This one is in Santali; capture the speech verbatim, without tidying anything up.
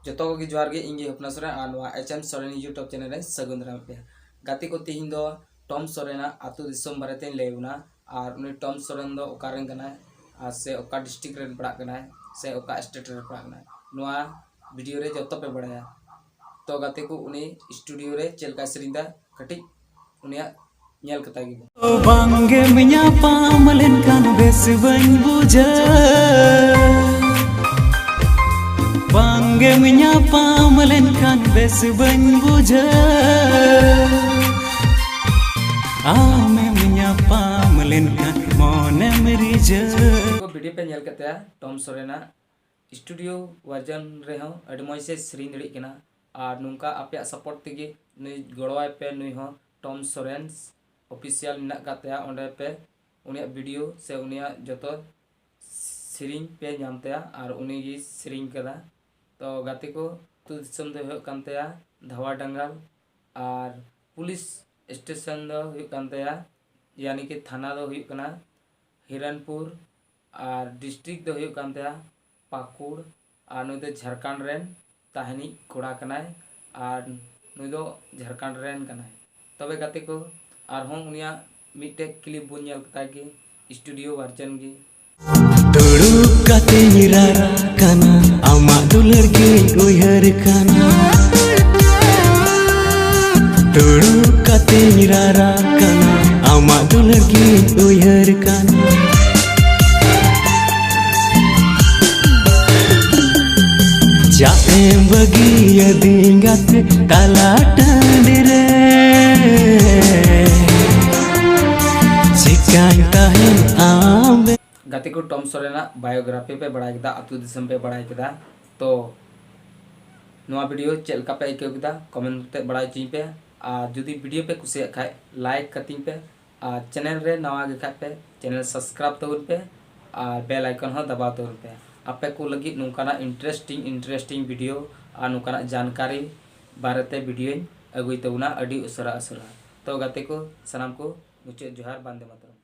ᱡᱚᱛᱚ ᱠᱚᱜᱮ ᱡᱚᱦᱟᱨ ᱜᱮ, ᱤᱧ ᱜᱮ ᱦᱚᱯᱱᱟ ᱥᱚᱨᱮᱱ ᱟᱨ ᱱᱚᱣᱟ H M Soren YouTube channel ᱨᱮ ᱥᱟᱹᱜᱩᱱ ᱫᱟᱨᱟᱢ ᱯᱮᱭᱟ᱾ ᱜᱟᱛᱮ ᱠᱚ, ᱛᱤᱦᱤᱧ ᱫᱚ ᱴᱚᱢ ᱥᱚᱨᱮᱱᱟᱜ ᱟᱹᱛᱩ ᱫᱤᱥᱚᱢ ᱵᱟᱨᱮᱛᱮᱧ ᱞᱟᱹᱭ ᱟᱵᱚᱱᱟ ᱟᱨ ᱩᱱᱤ ᱴᱚᱢ ᱥᱚᱨᱮᱱ ᱫᱚ ᱚᱠᱟ ᱨᱮᱱ ᱠᱟᱱᱟᱭ ᱟᱨ ᱥᱮ ᱚᱠᱟ district ᱨᱮᱱ ᱯᱟᱲᱟᱜ ᱠᱟᱱᱟᱭ ᱥᱮ ᱚᱠᱟ state ᱨᱮ ᱯᱟᱲᱟᱜ ᱠᱟᱱᱟᱭ, ᱱᱚᱣᱟ video ᱨᱮ ᱡᱚᱛᱚ ᱯᱮ ᱵᱟᱲᱟᱭᱟ᱾ ᱛᱚ ᱜᱟᱛᱮ ᱠᱚ, ᱩᱱᱤ studio ᱨᱮ ᱪᱮᱫ ᱞᱮᱠᱟᱭ ᱥᱮᱨᱮᱧ ᱫᱟ, ᱠᱟᱹᱴᱤᱡ ᱩᱱᱤᱭᱟᱜ ᱧᱮᱞ ᱠᱟᱛᱟ ᱜᱮᱵᱚᱱ᱾ ᱵᱟᱝᱜᱮᱢ ᱧᱟᱯᱟᱢ ᱞᱮᱱᱠᱷᱟᱱ ᱵᱮᱥ ᱵᱟᱹᱧ ᱵᱩᱡᱷᱟᱹᱣ᱾ ᱵᱟᱝᱜᱮᱢ ᱧᱟᱯᱟᱢ ᱞᱮᱱᱠᱷᱟᱱ ᱵᱮᱥ ᱵᱟᱹᱧ ᱵᱩᱡᱷᱟᱹᱣ᱾ ᱟᱢᱮᱢ ᱧᱟᱯᱟᱢ ᱞᱮᱱᱠᱷᱟᱱ ᱢᱚᱱᱮᱢ ᱨᱤᱡᱷᱟᱹᱣ᱾ ᱠᱚ video ᱯᱮ ᱧᱮᱞ ᱠᱮᱫ ᱛᱟᱭᱟ ᱴᱚᱢ ᱥᱚᱨᱮᱱᱟᱜ studio version ᱨᱮᱦᱚᱸ ᱟᱹᱰᱤ ᱢᱚᱡᱽ ᱮ ᱥᱮᱨᱮᱧ ᱫᱟᱲᱮᱭᱟᱜ ᱠᱟᱱᱟ᱾ ᱟᱨ ᱱᱚᱝᱠᱟ ᱟᱯᱮᱭᱟᱜ support ᱛᱮᱜᱮ ᱱᱩᱭ ᱜᱚᱲᱚᱣᱟᱭ ᱯᱮ, ᱱᱩᱭ ᱦᱚᱸ ᱴᱚᱢ ᱥᱚᱨᱮᱱ Official ᱢᱮᱱᱟᱜ ᱟᱠᱟᱫ ᱛᱟᱭᱟ, ᱚᱸᱰᱮ ᱯᱮ ᱩᱱᱤᱭᱟᱜ video ᱥᱮ ᱩᱱᱤᱭᱟᱜ ᱡᱚᱛᱚ ᱥᱮᱨᱮᱧ ᱯᱮ ᱧᱟᱢ ᱛᱟᱭᱟ ᱟᱨ ᱩᱱᱤ ᱜᱮ ᱥᱮᱨᱮᱧ ᱠᱟᱫᱟ᱾ ᱛᱚ ᱜᱟᱛᱮ ᱠᱚ, ᱟᱹᱛᱩ ᱫᱤᱥᱚᱢ ᱫᱚ ᱦᱩᱭᱩᱜ ᱠᱟᱱ ᱛᱟᱭᱟ ᱫᱷᱟᱣᱟ ᱰᱟᱝᱜᱟᱞ ᱟᱨ police station ᱫᱚ ᱦᱩᱭᱩᱜ ᱠᱟᱱ ᱛᱟᱭᱟ, ᱭᱟᱱᱤ ᱠᱤ ᱛᱷᱟᱱᱟ ᱫᱚ ᱦᱩᱭᱩᱜ ᱠᱟᱱᱟ ᱦᱤᱨᱚᱱᱯᱩᱨ ᱟᱨ district ᱫᱚ ᱦᱩᱭᱩᱜ ᱠᱟᱱ ᱛᱟᱭᱟ ᱯᱟᱹᱠᱩᱲ᱾ ᱟᱨ ᱱᱩᱭ ᱫᱚ ᱡᱷᱟᱲᱠᱷᱚᱸᱰ ᱨᱮᱱ ᱛᱟᱦᱮᱱᱤᱡ ᱠᱚᱲᱟ ᱠᱟᱱᱟᱭ ᱟᱨ ᱱᱩᱭ ᱫᱚ ᱡᱷᱟᱲᱠᱷᱚᱸᱰ ᱨᱮᱱ ᱠᱟᱱᱟᱭ᱾ ᱛᱚᱵᱮ ᱜᱟᱛᱮ ᱠᱚ, ᱟᱨᱦᱚᱸ ᱩᱱᱤᱭᱟᱜ ᱢᱤᱫᱴᱮᱡ clip ᱵᱚᱱ ᱧᱮᱞ ᱠᱟᱛᱟ ᱜᱮ, studio version ᱜᱮ᱾ ᱫᱩᱲᱩᱵ ᱠᱟᱛᱮᱧ ᱨᱟᱨᱟ ᱠᱟᱱᱟ, ᱟᱢᱟᱜ ᱫᱩᱞᱟᱹᱲ ᱜᱮᱧ ᱩᱭᱦᱟᱹᱨ ᱠᱟᱱᱟ᱾ ᱫᱩᱲᱩᱵ ᱠᱟᱛᱮᱧ ᱨᱟᱨᱟ ᱠᱟᱱᱟ, ᱟᱢᱟᱜ ᱫᱩᱞᱟᱹᱲ ᱜᱮᱧ ᱩᱭᱦᱟᱹᱨ ᱠᱟᱱᱟ᱾ ᱪᱟᱜ ᱮᱢ ᱵᱟᱹᱜᱤᱭᱟᱹᱫᱤᱧ ᱜᱟᱛᱮ ᱛᱟᱞᱟ ᱴᱟᱺᱰᱤ ᱨᱮ, ᱪᱤᱠᱟᱹᱧ ᱛᱟᱦᱮᱱ ᱟᱢ ᱵᱮ- ᱜᱟᱛᱮ ᱠᱚ, ᱴᱚᱢ ᱥᱚᱨᱮᱱᱟᱜ biography ᱯᱮ ᱵᱟᱲᱟᱭ ᱠᱮᱫᱟ, ᱟᱹᱛᱩ ᱫᱤᱥᱚᱢ ᱯᱮ ᱵᱟᱲᱟᱭ ᱠᱮᱫᱟ᱾ ᱛᱚ ᱱᱚᱣᱟ video ᱪᱮᱫ ᱞᱮᱠᱟ ᱯᱮ ᱟᱹᱭᱠᱟᱹᱣ ᱠᱮᱫᱟ, comment ᱠᱟᱛᱮ ᱵᱟᱲᱟᱭ ᱦᱚᱪᱚᱧ ᱯᱮ᱾ ᱟᱨ ᱡᱩᱫᱤ video ᱯᱮ ᱠᱩᱥᱤᱭᱟᱜ ᱠᱷᱟᱡ, like ᱠᱟᱹᱛᱤᱧ ᱯᱮ᱾ ᱟᱨ channel ᱨᱮ ᱱᱟᱣᱟ ᱜᱮ ᱠᱷᱟᱡ ᱯᱮ, channel subscribe ᱛᱟᱵᱚᱱ ᱯᱮ ᱟᱨ bell icon ᱦᱚᱸ ᱫᱟᱵᱟᱣ ᱛᱟᱵᱚᱱ ᱯᱮ᱾ ᱟᱯᱮ ᱠᱚ ᱞᱟᱹᱜᱤᱫ ᱱᱚᱝᱠᱟᱱᱟᱜ interesting interesting video ᱟᱨ ᱱᱚᱝᱠᱟᱱᱟᱜ ᱡᱟᱱᱠᱟᱨᱤ ᱵᱟᱨᱮᱛᱮ videoᱧ ᱟᱹᱜᱩᱭ ᱛᱟᱵᱚᱱᱟ ᱟᱹᱰᱤ ᱩᱥᱟᱹᱨᱟ ᱩᱥᱟᱹᱨᱟ᱾ ᱛᱚ ᱜᱟᱛᱮ ᱠᱚ, ᱥᱟᱱᱟᱢ ᱠᱚ ᱢᱩᱪᱟᱹᱫ ᱡᱚᱦᱟᱨ, ᱵᱟᱱᱫᱮ ᱢᱟᱛᱚᱨᱚᱢ᱾